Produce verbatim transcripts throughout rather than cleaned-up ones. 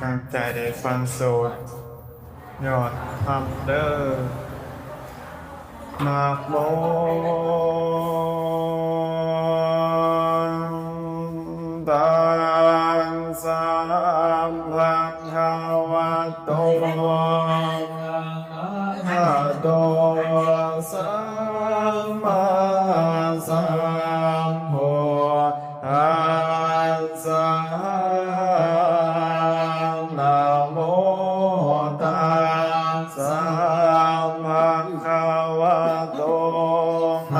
ตั้งใจได้ฟังสูตรยอดธรรมเด้อ Namo tassa bhagavato arahato sammāsambuddhassa. Namo tassa bhagavato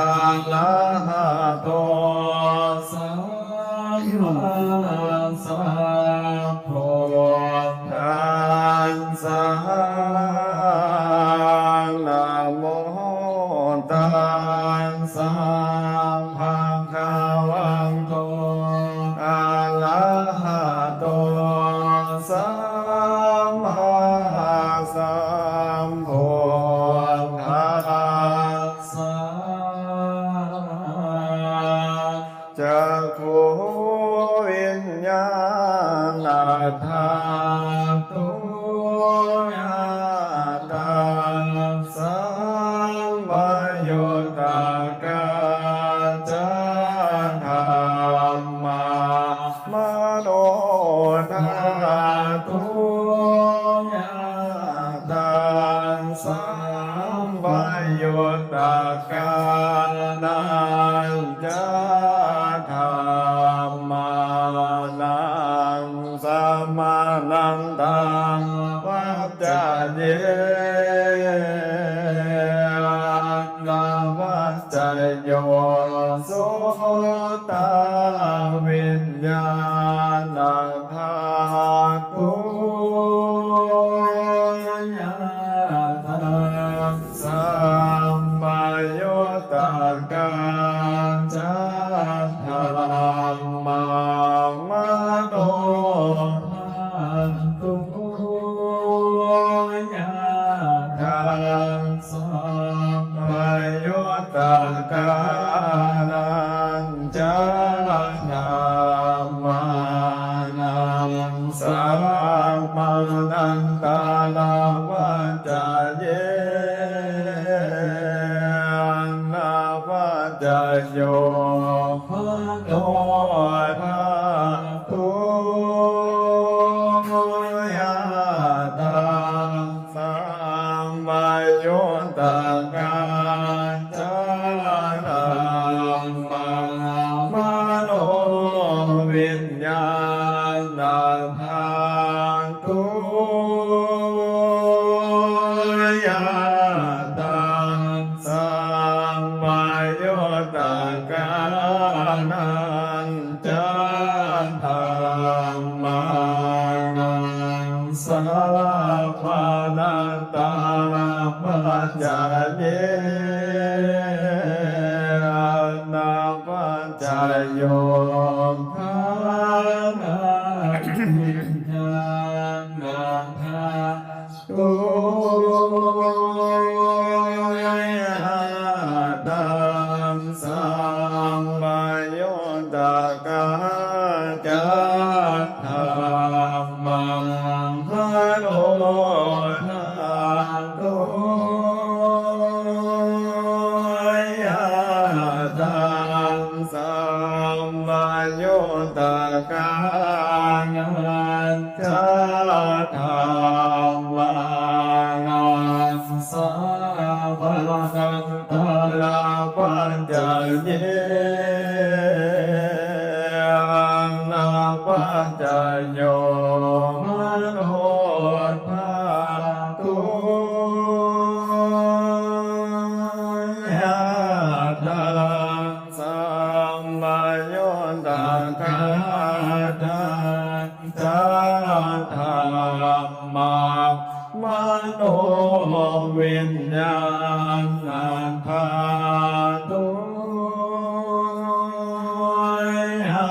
arahato sammāsambuddhassa. Namo tassa bhagavato arahato sammāsambuddhassa. Cakkhuviññāṇadhātuyā taṃ sampayuttakā ca dhammā manothātuyā taṃ sampayuttakānañca dhammānaṃ samānantaravaccayena paccayo sotaviññāṇadhātuyā taṃ sampayuttakā ca dhammā manothātuyā taṃ sampayuttakānañca dhammānaṃ samānantaravaccayena paccayo manothātuyā taṃ sampayuttakā ca dhammā manoviññāṇadhā tuyā taṃ sampayuttakānañca dhammānaṃ samānantaravaccayena paccayo manoviññāṇadhātuyā taṃ sampayuttakā ca dhammā manothātuyā taṃ sampayuttakānañca dhammānaṃ samānantaravaccayena paccayo manothātuyā taṃ sampayuttakānañca dhammā manoviññāṇadhātuyā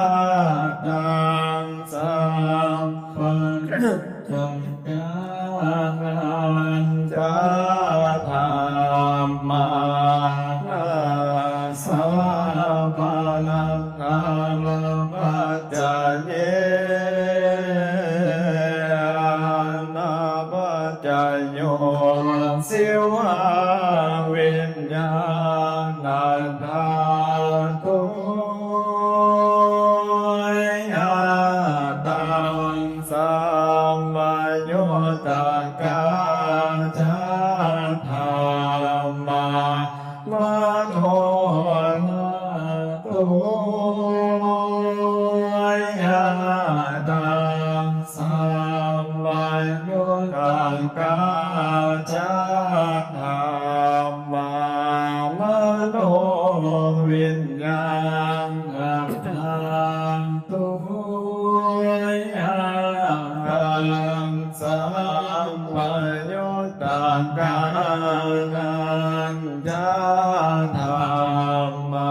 taṃ sampayuttakānañca dhammānaṃ samānantaravaccayena sampayuttā ca dhammā manoviññāṇadhātu. Yathā sampayut takānañca dhammā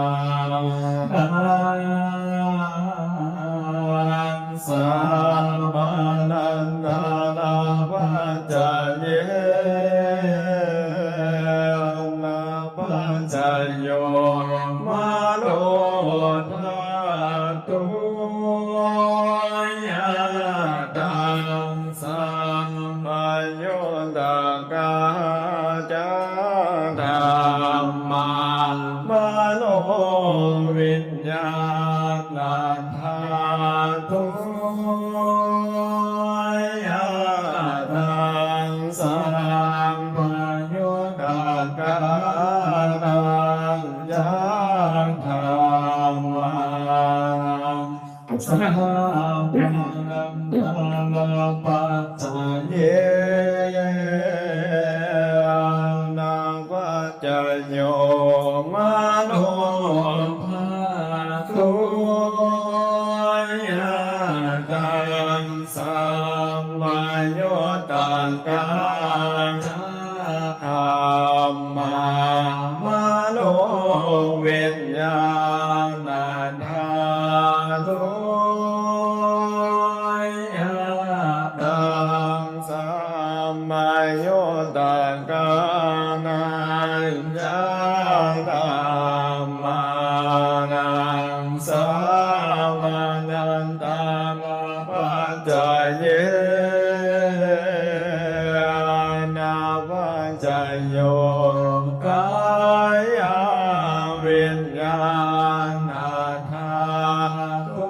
samanantarapaccaye na paccayo mano dhātu. Yathā sampayuttakā ca dhammā manoviññāṇadhātu. Yathā sampayuttakānañca dhammānaṃ samanantarapaccaye na paccayo mano dhātu. Yathā sampayuttakā ca dhammā manoviññāṇadhātu. Yathā sampayuttakānañca dhammānaṃ samanantarapaccaye na paccayo kāyaviññāṇadhātu.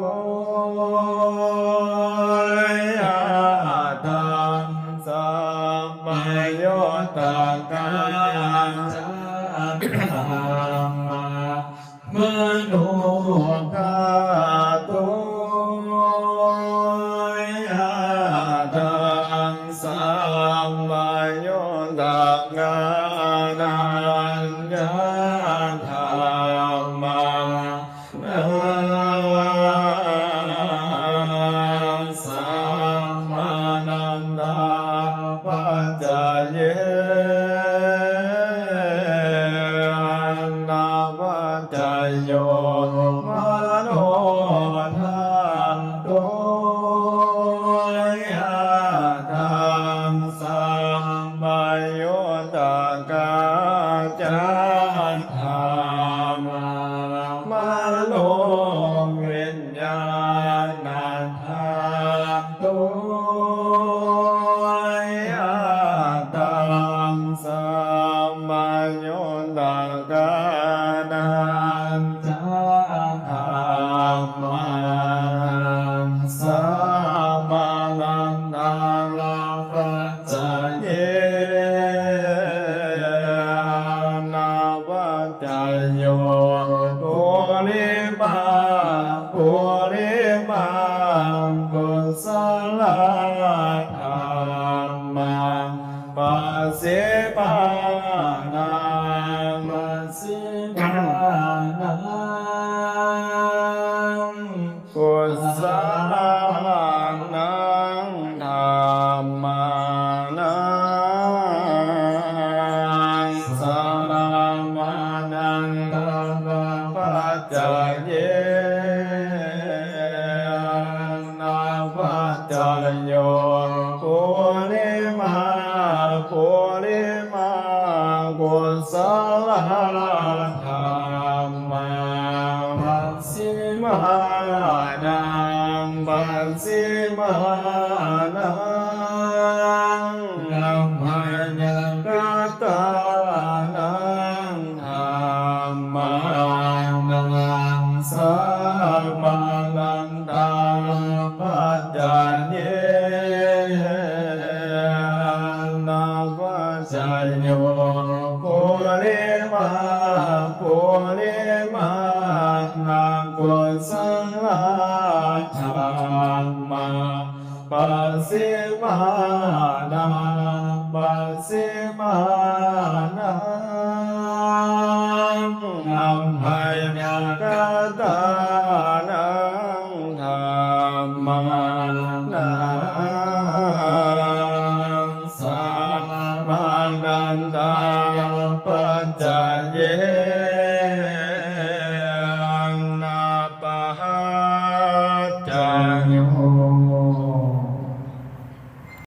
Yathā sampayuttakā ca dhammā mano dhātu. Yathā sampayuttakānañca dhammā naṃ samanantarapaccaye na paccayo mano dhātu. Yathā sampayuttakā ca dhammā manoviññāṇadhātu. Yathā sampayuttakānañca dhammānaṃ samanantarapaccaye na paccayo purimaṃ purimaṃ kusalā dhammā pacchimānaṃ pacchimānaṃ kusalānaṃ dhammānaṃ samanantarapaccaye na paccayo purimaṃ purimaṃ kusalā dhammā pacchimānaṃ pacchimānaṃ dhammānaṃ katānaṃ dhammānaṃ samanantarapaccaye na paccayo purimaṃ purimaṇakusalā dhammā Pasimānā, pasimānā, abyākā